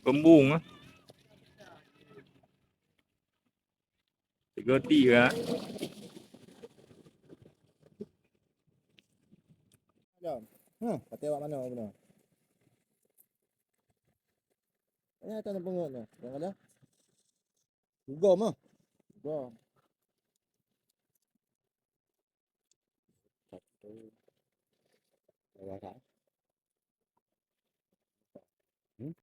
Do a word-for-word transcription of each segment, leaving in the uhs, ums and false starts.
Keumbung ah. Tiga tiga. Jom. Huh, pakai awak mana guna? Ini atas pungut ni. Yang ada? Gom ah. Gom. Satu. Dua, satu. Hmm?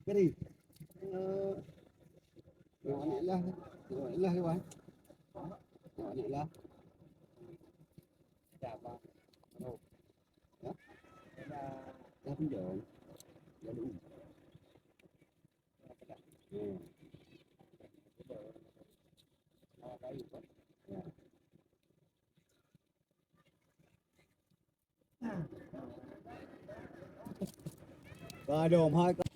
Jadi, eh, awak nak lah, awak nak lah, Iwan. Awak nak lah. Ada apa? Halo. Ya? Ada. Dah pinjam. Lalu. Hmm. Ya. Ka dong hai ka.